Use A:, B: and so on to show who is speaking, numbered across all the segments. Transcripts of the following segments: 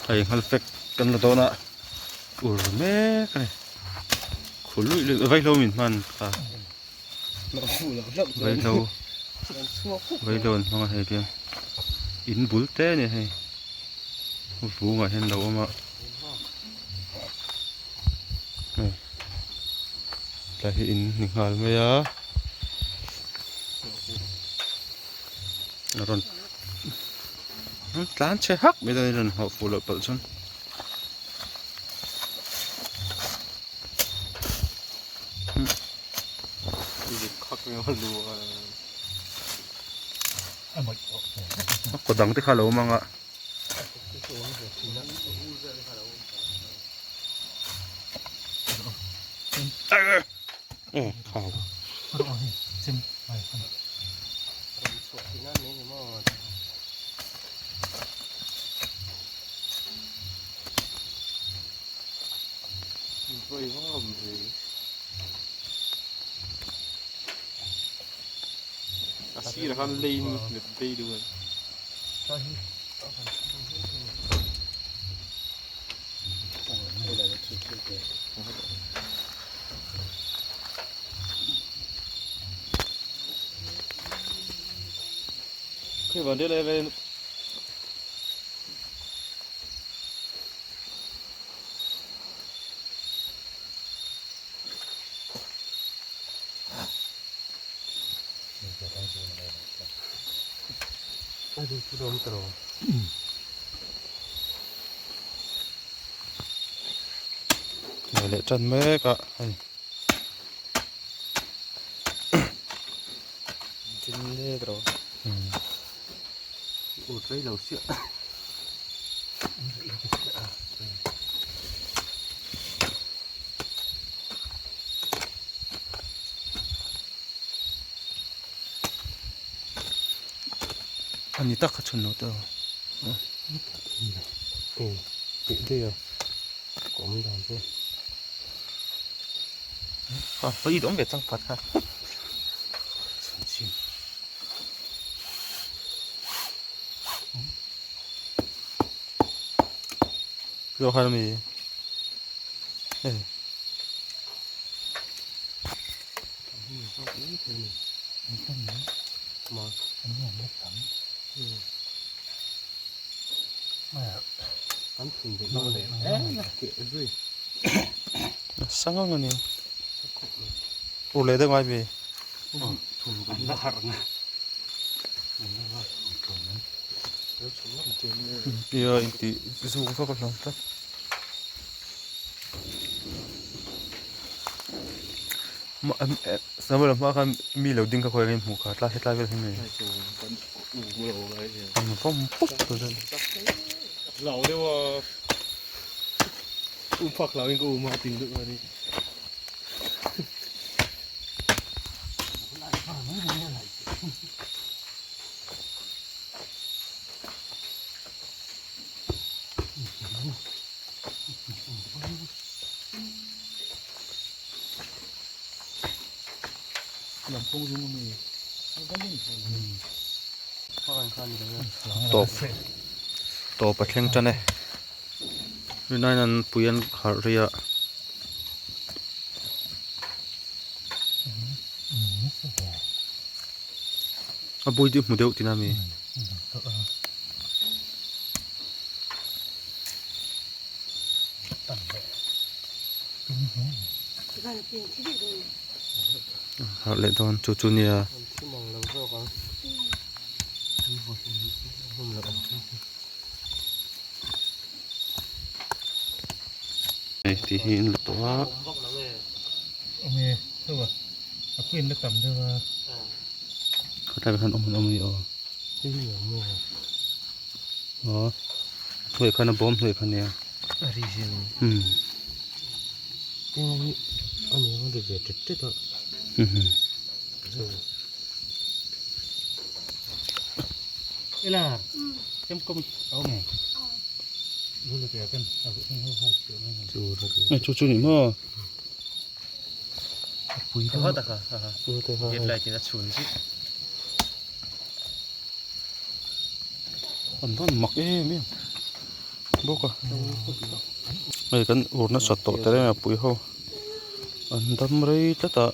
A: Hei nghal fek kan la dawn a ur mek a ni khul luih luih vaihlo min hman kha vaihlo vaihlo an hmang a hei tiang in bul te a ni hei vungah hian lo awm a hei tlai hi in ni nghal mai a a rawn tlan chhe hak mai dawn a rawn hawh fuh loh palh chuan. A kaw dang te kha a lo awm ang a. Nei leh tan mek a hei A ni tak kha chhun lo tawh a pawh i awm ve chang khat kha Zo khan ami hei. Sang ang ani ur leh deuh ngai mi tia intih zuk vak a hlawm tlat. Samuel-a hma khan mi lo ding kha khawi angin hmuh kha tlai hetlai vel hi mi an vawm pup tur chuan. Tawp tawp a thleng tan e rinaiin an pui an harh rei a. A bui deuh hmu deuh tina mi. Harh leh dawn chu chu nia. Hei tih hi in la tawh a. Khatlai khan awm an awm a ni aw. Aw hnuai khan a bawm hnuai khan nia. Umm. Chu chu ni maw. An van mak em em. bawk a hei kan ur nasat tawh te reng a pui ho an dam rei tlat a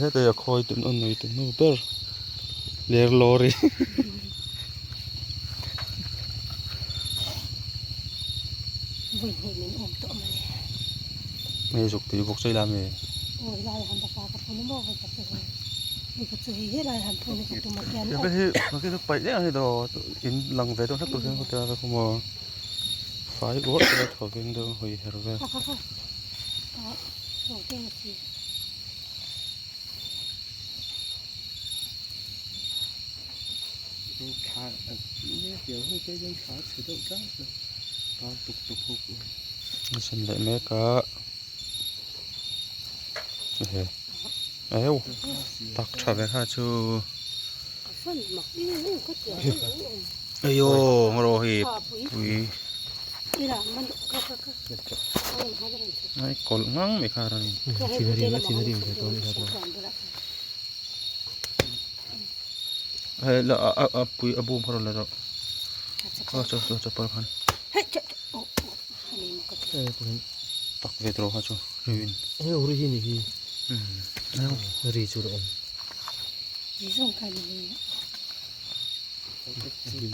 A: heta a khawi tun a nei tu hnu ber ler lawr hi. Hei zuk tui bawk chei la mi. Hei paih daih ang hi dawr in lang ve deuh hlek tur hian ka tia maw fai uarh te thaw veng deuh hawi her vel. A sen leh mek a ehe eheu tak tha ve kha chu eiaw ngaw hi pui ai kawlh ngang mai kha rawn hei la a a pui a bum kha rawn la rawh aw chaw chaw chapal khan tak ve tawh kha chu riin
B: hei ri hi ni hi ri chu a awm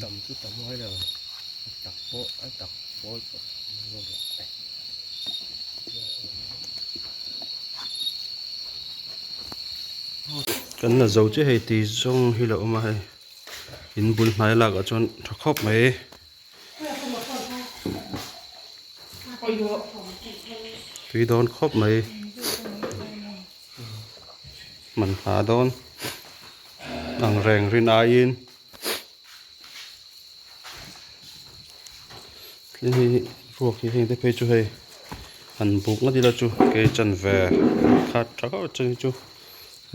C: tam chu tam ngai lo a tak pawh a tak pawl pawh
A: Kan la zo chiah hei tui zawng hi la awm a hei in bul hnai lak ah chuan tha khawp mai. Tui dawn khawp mai man hla dawn ang reng rin aiin Tin hei ruak hi heng te phei chu hei han buk ngawt ila chu ke chanve khat tha khauh chan hi chu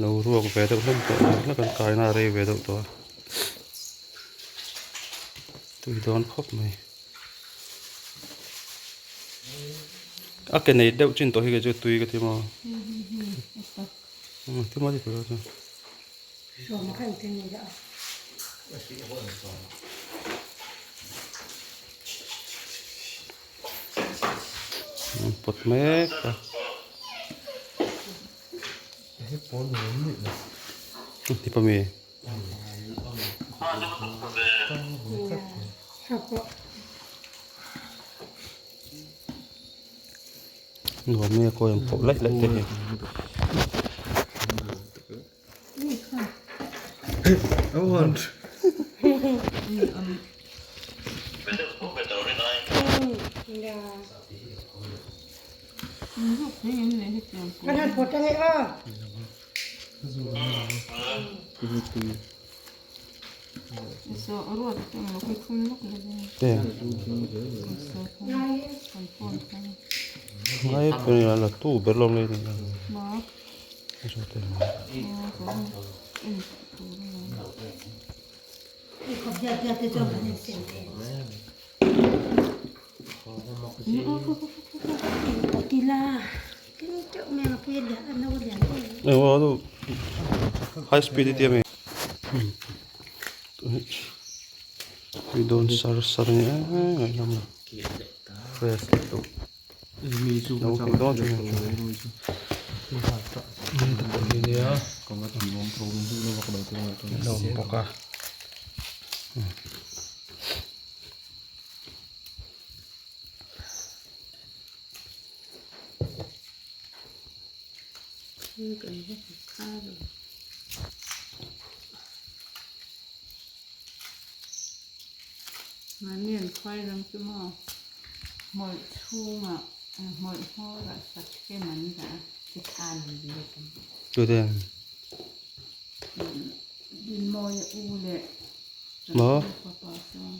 A: lo ruak ve deuh hlawm tawh ang hlek an kaina a rei ve deuh tawh a tui dawn khawp mai a ke nei deuh chin tawh hi kei chu tui ka ti maw ti maw ti tur chu. Pawt mek a ti pa mi nuam nge kawi ang pawh laih laih te hi. Ngai la tu ber lo nge ni. High speed i tia mi. Tui dawn sar sar a ni e ngaihnawm lo. Fresh lutuk. Lo thei dawn chu ni te pawh hi nia lo awm bawk a.
D: Mahni an khuai ram chu maw hmawlh chhungah hmawlh hmawrah sakhem an dah a chi khan an let ang.
A: Tute?
D: Dinmawia u leh
A: Maw?
D: Tlantu fapa chuan.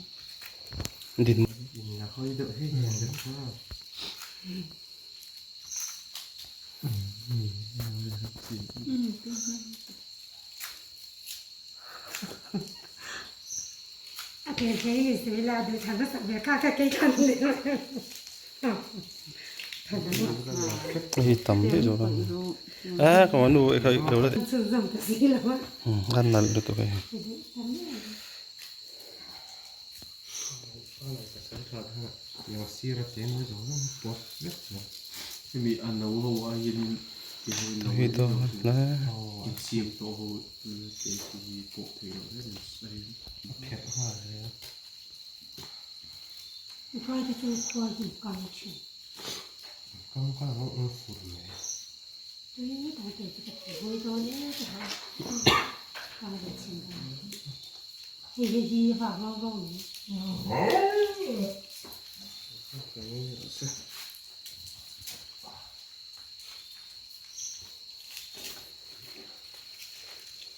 A: Din Hei tam daih zawk a eh ka nu eh kha lo la teh a nalh lutuk hei. Tui dawn hle.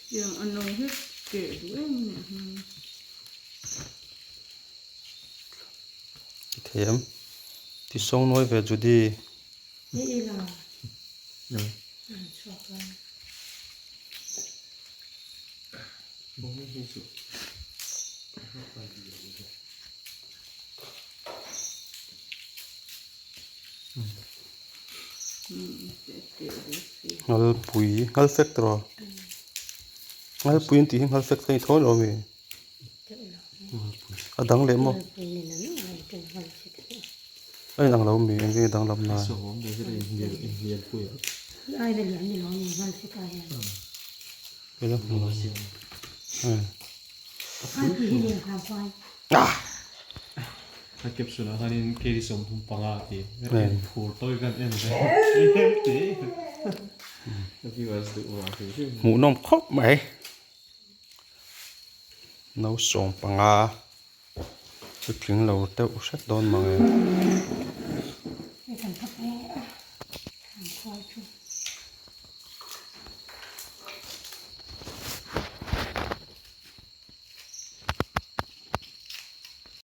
D: Tiang a no hi keh duh em a nih hmel.
A: Ti thei em? Ti sawng nawi ve Judy. Nghalpui nghalfek tawh nghalpui an tih hi nghalfek te a ni tho lo ami a dang leh maw a inang lo ami eng nge danglam na
E: A caption ah khanin keri 35 tih en phur tawi kan en ve
A: Hmuhnawm khawp mai no 15 chu tling lo deuh hret dawn mang e.